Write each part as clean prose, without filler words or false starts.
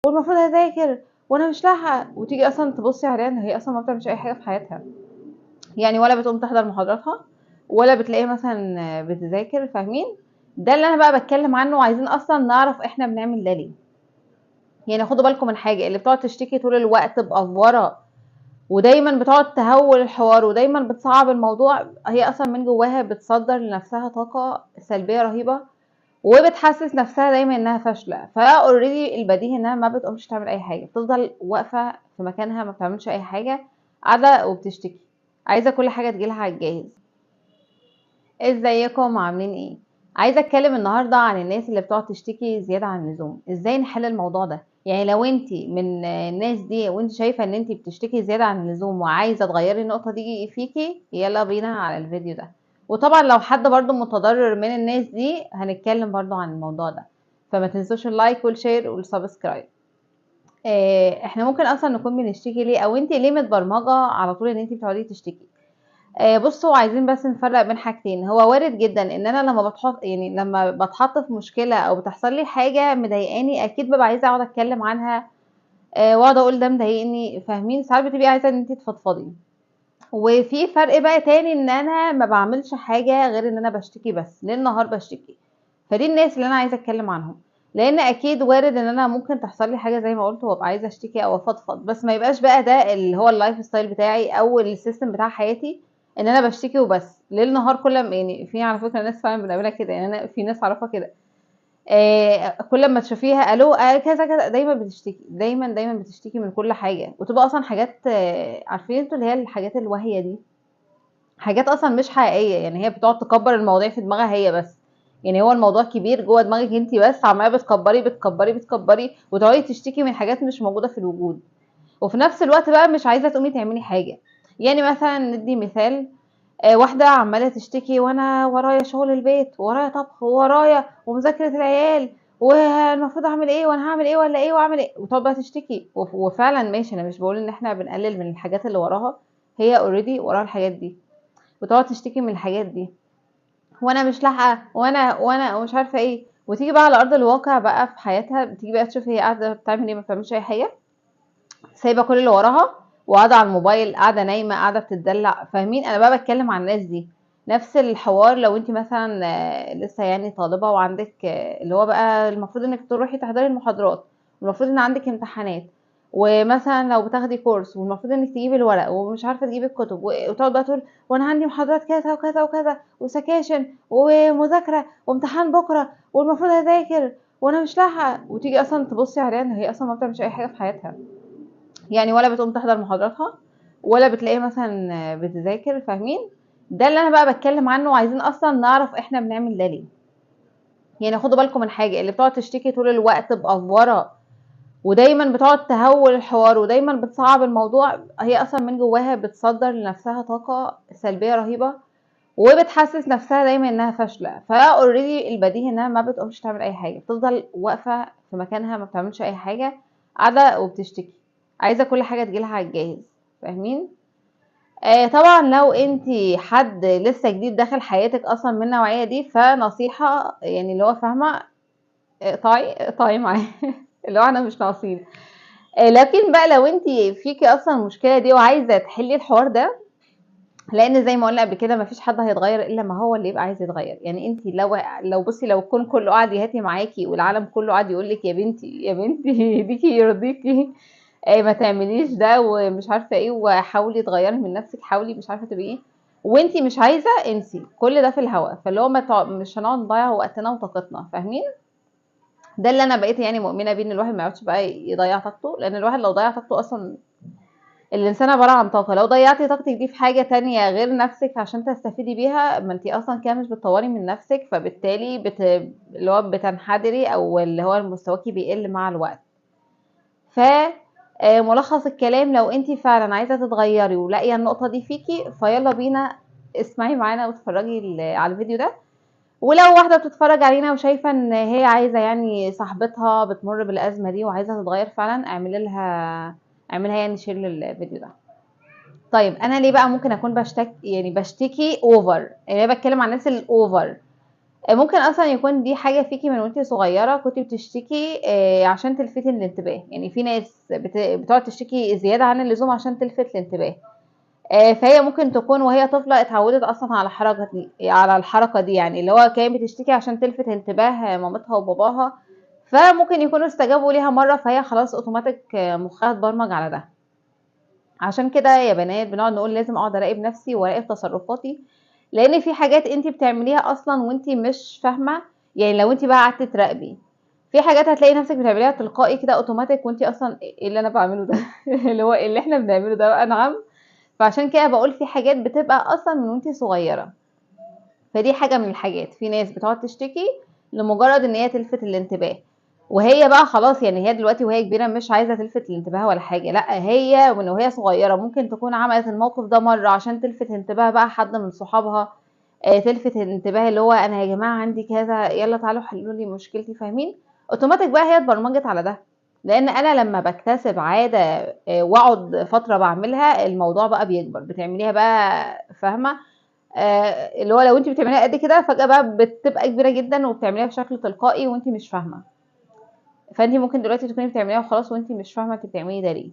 والمفروض اذاكر وانا مش لاحقة، وتيجي اصلا تبصي عليها ان هي اصلا ما بتعملش اي حاجة في حياتها، يعني ولا بتقوم تحضر محاضراتها ولا بتلاقيها مثلا بتذاكر. فاهمين؟ ده اللي انا بقى بتكلم عنه، وعايزين اصلا نعرف احنا بنعمل ده ليه. خدوا بالكم من حاجة، اللي بتقعد تشتكي طول الوقت بافوره ودايما بتقعد تهول الحوار ودايما بتصعب الموضوع، هي اصلا من جواها بتصدر لنفسها طاقة سلبية رهيبة وبتحسس نفسها دايما انها فاشلة. فا already البديهي انها ما بتقومش تعمل اي حاجة، بتفضل واقفة في مكانها ما بتعملش اي حاجة، قاعدة وبتشتكي، عايزه كل حاجة تجيلها على الجاهز. ازيكم عاملين ايه؟ عايزه اتكلم النهارده عن الناس اللي بتقعد تشتكي زيادة عن اللزوم، ازاي نحل الموضوع ده. لو انت من الناس دي وانت شايفه ان انت بتشتكي زيادة عن اللزوم وعايزه تغيري النقطة دي فيكي، يلا بينا على الفيديو ده. وطبعا لو حد برضو متضرر من الناس دي هنتكلم برضو عن الموضوع ده، فما تنسوش ال like وال share وال subscribe. احنا ممكن اصلا نكون بنشتكي ليه، او انت ليه متبرمجه على طول ان انت بتقعدي تشتكي؟ عايزين بس نفرق بين حاجتين. هو وارد جدا ان انا لما بتحط في مشكلة او بتحصل لي حاجة مضايقاني، اكيد ببقى عايزه اقعد اتكلم عنها، واقعد اقول ده مضايقني. فاهمين؟ ساعات بتبقي عايزه ان انت تفضفضي. وفي فرق بقى تاني ان انا ما بعملش حاجة غير ان انا بشتكي بس، ليل نهار بشتكي. فدي الناس اللي انا عايزه اتكلم عنهم، لان اكيد وارد ان انا ممكن تحصل لي حاجة زي ما قلت وابقى عايزه اشتكي او افضفض، بس ما يبقاش بقى ده اللي هو ال lifestyle بتاعي او ال system بتاع حياتي، ان انا بشتكي وبس ليل نهار. كل ما يعني في على فكرة ناس فعلا بنقابلها كده، انا في ناس اعرفها كده، كل ما تشوفيها الو، كذا كذا، دايما بتشتكي، دايما دايما بتشتكي من كل حاجة، وتبقى اصلا حاجات، عارفين انتوا اللي هي الحاجات الواهية دي، حاجات اصلا مش حقيقية. هي بتقعد تكبر المواضيع في دماغها هي بس، هو الموضوع كبير جوه دماغك انت بس، عماله بتكبري بتكبري بتكبري وتقعدي تشتكي من حاجات مش موجودة في الوجود، وفي نفس الوقت بقى مش عايزه تقومي تعملي حاجة. مثلا ندي مثال، واحدة عمالة تشتكي وانا ورايا شغل البيت ورايا طبخ ورايا ومذاكرة العيال والمفروض اعمل ايه وانا هعمل ايه ولا ايه واعمل ايه، وتقعد بقى تشتكي. وفعلا ماشي، انا مش بقول ان احنا بنقلل من الحاجات اللي وراها، هي already وراها الحاجات دي، وتقعد تشتكي من الحاجات دي وانا مش لاحقة وانا ومش عارفه ايه. وتيجي بقى على ارض الواقع بقى في حياتها، بتيجي بقى تشوف هي قاعدة بتعمل ايه، ما بتعملش اي حاجة، سايبه كل اللي وراها وقاعدة على الموبايل، قاعدة نايمة، قاعدة بتتدلع. فاهمين؟ انا بقى بتكلم عن الناس دي. نفس الحوار لو انت مثلا، لسه طالبه وعندك، اللي هو بقى المفروض انك تروحي تحضري المحاضرات، والمفروض ان عندك امتحانات، ومثلا لو بتاخدي كورس والمفروض انك تجيبي الورق ومش عارفه تجيبي الكتب، وتقعد بقى تقول وانا عندي محاضرات كذا وكذا وكذا وسكاشن ومذاكره وامتحان بكره والمفروض اذاكر وانا مش لاحقة، وتيجي اصلا تبصي عليها ان هي اصلا ما بتعملش اي حاجة في حياتها، ولا بتقوم تحضر محاضراتها ولا بتلاقيها مثلا بتذاكر. فاهمين؟ ده اللي انا بقى بتكلم عنه، وعايزين اصلا نعرف احنا بنعمل ده ليه. خدوا بالكم من حاجة، اللي بتقعد تشتكي طول الوقت بافوره ودايما بتقعد تهول الحوار ودايما بتصعب الموضوع، هي اصلا من جواها بتصدر لنفسها طاقة سلبية رهيبة وبتحسس نفسها دايما انها فاشلة. فا already البديهي انها ما بتقومش تعمل اي حاجة، بتفضل واقفة في مكانها ما بتعملش اي حاجة، قاعدة وبتشتكي، عايزه كل حاجة تجيلها على الجاهز. فاهمين؟ طبعا لو انت حد لسه جديد داخل حياتك اصلا من النوعية دي، فنصيحه اللي هو فاهمه، اقطعي معاه اللي هو احنا مش ناقصين. لكن بقى لو انت فيكي اصلا المشكلة دي وعايزه تحلي الحوار ده، لان زي ما قلنا قبل كده مفيش حد هيتغير الا ما هو اللي يبقى عايز يتغير. انت لو بصي، لو الكون كله قعد يهاتي معاكي والعالم كله قعد يقول لك يا بنتي يا بنتي يهديكي يرضيكي، ما تعمليش ده ومش عارفه ايه، وحاولي تغيري من نفسك، حاولي مش عارفه تبقي ايه، وانتي مش عايزه، انسي كل ده في الهوا. فاللي هو مش هنقعد نضيع وقتنا وطاقتنا. فاهمين؟ ده اللي انا بقيت مؤمنة بيه، ان الواحد ما يقعدش بقى يضيع طاقته، لان الواحد لو ضيع طاقته اصلا، الانسان عبارة عن طاقة، لو ضيعتي طاقتك دي في حاجة تانية غير نفسك عشان تستفيدي بيها، ما انتي اصلا كده مش بتطوري من نفسك، فبالتالي اللي هو بتنحدري، او اللي هو مستواكي بيقل مع الوقت. ملخص الكلام، لو انتي فعلا عايزه تتغيري ولاقيه النقطة دي فيكي، فيلا بينا اسمعي معانا واتفرجي على الفيديو ده. ولو واحدة بتتفرج علينا وشايفه ان هي عايزه صاحبتها بتمر بالازمه دي وعايزه تتغير فعلا، اعملها share للفيديو ده. انا ليه بقى ممكن اكون بشتكي over؟ انا بتكلم عن الناس ال over. ممكن اصلا يكون دي حاجة فيكي من وانتي صغيرة، كنتي بتشتكي عشان تلفتي الانتباه. يعني في ناس بتقعد تشتكي زيادة عن اللزوم عشان تلفت الانتباه. فهي ممكن تكون وهي طفله اتعودت اصلا على الحركة دي، يعني اللي هو كانت بتشتكي عشان تلفت انتباه مامتها وباباها، فممكن يكونوا استجابوا ليها مرة، فهي خلاص اوتوماتيك مخها اتبرمج على ده. عشان كده يا بنات بنقعد نقول لازم اقعد اراقب نفسي واراقب تصرفاتي، لان في حاجات انت بتعمليها اصلا وانت مش فاهمه. يعني لو انت بقى قعدتي تراقبي في حاجات هتلاقي نفسك بتعمليها تلقائي كده اوتوماتيك، وانت اصلا ايه اللي انا بعمله ده اللي هو اللي احنا بنعمله ده بقى، نعم. فعشان كده بقول في حاجات بتبقى اصلا من وانت صغيرة. فدي حاجة من الحاجات. في ناس بتقعد تشتكي لمجرد ان هي تلفت الانتباه، وهي بقى خلاص يعني هي دلوقتي وهي كبيرة مش عايزه تلفت الانتباه ولا حاجة، لا هي من وهي صغيرة ممكن تكون عملت الموقف ده مرة عشان تلفت انتباه بقى حد من صحابها، تلفت الانتباه اللي هو انا يا جماعة عندي كذا، يلا تعالوا حلوا لي مشكلتي، فاهمين؟ اوتوماتيك بقى هي اتبرمجت على ده. لان انا لما بكتسب عادة واقعد فترة بعملها الموضوع بقى بيكبر، بتعمليها بقى فاهمه، اللي هو لو انت بتعمليها قد كده فجاة بقى بتبقى كبيرة جدا وبتعمليها بشكل تلقائي وانت مش فاهمه. فانت ممكن دلوقتي تكوني بتعمليها وخلاص وانت مش فاهمه انت بتعملي ده ليه.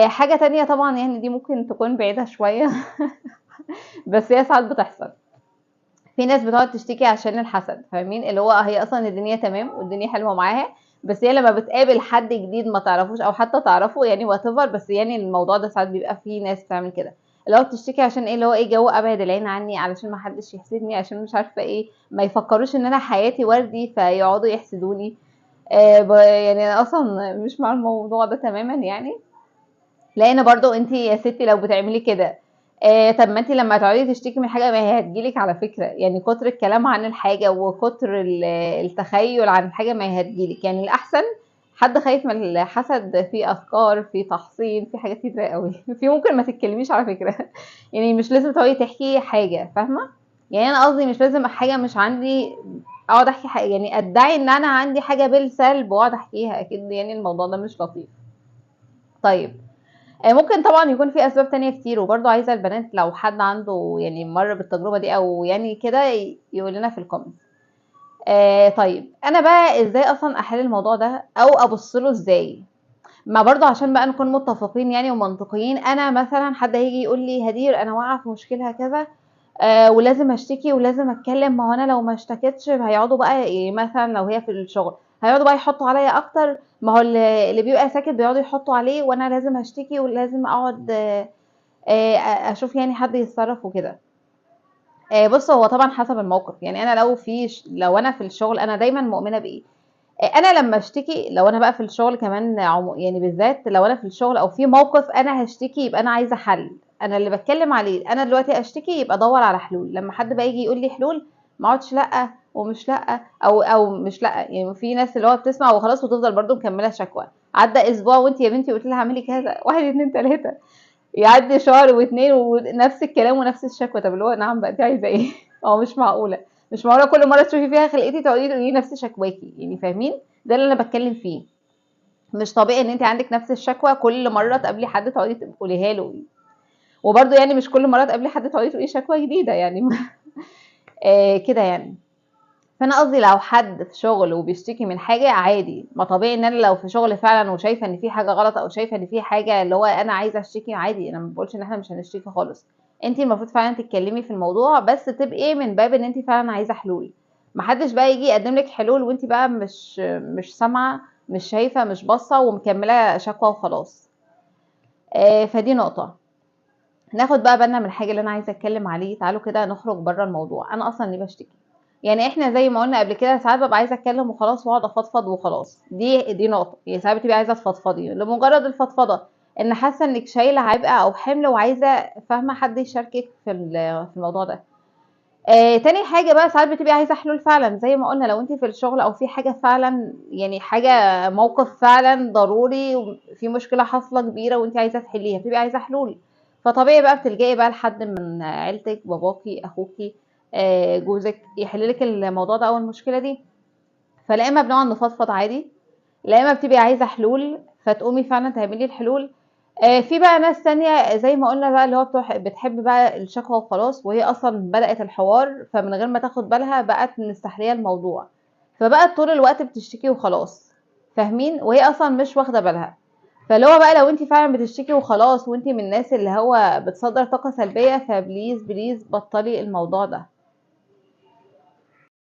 حاجة تانية طبعا يعني دي ممكن تكون بعيدة شوية بس هي ساعات بتحصل. في ناس بتقعد تشتكي عشان الحسد، فاهمين؟ اللي هو هي اصلا الدنيا تمام والدنيا حلوة معاها، بس هي لما بتقابل حد جديد ما تعرفوش او حتى تعرفه يعني whatever، بس يعني الموضوع ده ساعات بيبقى فيه ناس بتعمل كده، اللي هو بتشتكي عشان ايه، اللي هو ايه جو ابعد العين عني علشان ما حدش يحسدني، عشان مش عارفه ايه، ما يفكروش ان انا حياتي وردي فيقعدوا يحسدوني. يعني انا اصلا مش مع الموضوع ده تماما يعني، لان برضو انت يا ستي لو بتعملي كده طب ما انت لما تقعدي تشتكي من حاجة ما هي هتجيلك على فكرة، يعني كتر الكلام عن الحاجة وكتر التخيل عن الحاجة ما هي هتجيلك. يعني الاحسن حد خايف من الحسد في اذكار، في تحصين، في حاجات كتير قوي في ممكن ما تتكلميش على فكرة يعني مش لازم تقعدي تحكي حاجة، فاهمه؟ يعني انا قصدي مش لازم حاجة مش عندي اقعد احكي حاجة، يعني ادعي ان انا عندي حاجة بالسلب واقعد احكيها، اكيد يعني الموضوع ده مش لطيف. طيب ممكن طبعا يكون في اسباب تانية كتير، وبرضو عايزه البنات لو حد عنده يعني مر بالتجربة دي او يعني كده يقول لنا في ال comment. طيب انا بقى ازاي اصلا احل الموضوع ده او ابص له ازاي؟ ما برضو عشان بقى نكون متفقين يعني ومنطقيين. انا مثلا حد هيجي يقول لي هدير انا واقعه في مشكلة كذا، ولازم اشتكي ولازم اتكلم، ما هو انا لو ما اشتكيتش هيقعدوا بقى إيه، مثلا لو هي في الشغل هيقعدوا بقى يحطوا عليا اكتر، ما هو اللي بيبقى ساكت بيقعدوا يحطوا عليه، وانا لازم اشتكي ولازم اقعد اشوف يعني حد يتصرف وكده. بصوا هو طبعا حسب الموقف. يعني انا لو في لو انا في الشغل انا دايما مؤمنة بايه، انا لما اشتكي لو انا بقى في الشغل كمان يعني بالذات لو انا في الشغل او في موقف انا هشتكي يبقى انا عايزه حل، انا اللي بتكلم عليه، انا دلوقتي اشتكي يبقى ادور على حلول. لما حد بقى يجي يقول لي حلول ما اقعدش لا ومش لا او مش لا، يعني في ناس اللي هو بتسمع وخلاص وتفضل برضو مكملة شكوى، عدى اسبوع وانت يا بنتي قلت لها اعملي كذا، 1 2 3، يعدي شهر واثنين ونفس الكلام ونفس الشكوى. طب اللي هو نعم بقى انت عايزه ايه؟ هو مش معقولة، مش معقولة كل مرة تشوفي فيها خلقتي تقعدي تقولي نفس شكواكي، يعني فاهمين؟ ده اللي انا بتكلم فيه. مش طبيعي ان انت عندك نفس الشكوى كل مرة تقابلي حد تقعدي تقوليها له، وبرده يعني مش كل مرة تقابلي حد تقعدي تقولي شكوى جديدة يعني كده يعني. فانا قصدي لو حد في شغل وبيشتكي من حاجة عادي، ما طبيعي ان انا لو في شغل فعلا وشايفه ان في حاجة غلط او شايفه ان في حاجة اللي هو انا عايزه اشتكي عادي، انا ما بقولش ان احنا مش هنشتكي خالص، انت المفروض فعلا تتكلمي في الموضوع، بس تبقي من باب ان انت فعلا عايزه حلول. ما حدش بقى يجي يقدم لك حلول وانت بقى مش سامعه، مش شايفه، مش باصة، ومكمله شكوى وخلاص. فدي نقطة ناخد بقى بالنا من الحاجة اللي انا عايزه اتكلم عليه. تعالوا كده نخرج بره الموضوع، انا اصلا ليه بشتكي؟ يعني احنا زي ما قلنا قبل كده ساعات ببقى عايزه اتكلم وخلاص واقعد افضفض وخلاص، دي نقطة. يعني ساعات بتبقي عايزه تفضفضي لمجرد الفضفضة، ان حاسه انك شايله عبء او حمل وعايزه فاهمه حد يشاركك في الموضوع ده. تاني حاجة بقى ساعات بتبقي عايزه حلول فعلا، زي ما قلنا لو انت في الشغل او في حاجة فعلا، يعني حاجة موقف فعلا ضروري وفي مشكلة حاصله كبيرة وانت عايزه تحليها، بتبقي عايزه حلول. فطبيعي بقى بتلجئي بقى لحد من عيلتك، باباكي، اخوكي، جوزك، يحل لك الموضوع ده او المشكلة دي. فلا اما بنقعد نفضفض عادي، لا اما بتبقي عايزه حلول فتقومي فعلا تعملي الحلول. في بقى ناس تانية زي ما قلنا بقى اللي هو بتحب بقى الشكوى وخلاص، وهي اصلا بدأت الحوار فمن غير ما تاخد بالها بقت مستحلية الموضوع، فبقت طول الوقت بتشتكي وخلاص، فاهمين؟ وهي اصلا مش واخدة بالها. فاللي هو بقى لو انت فعلا بتشتكي وخلاص وانت من الناس اللي هو بتصدر طاقة سلبية، ف please please بطلي الموضوع ده.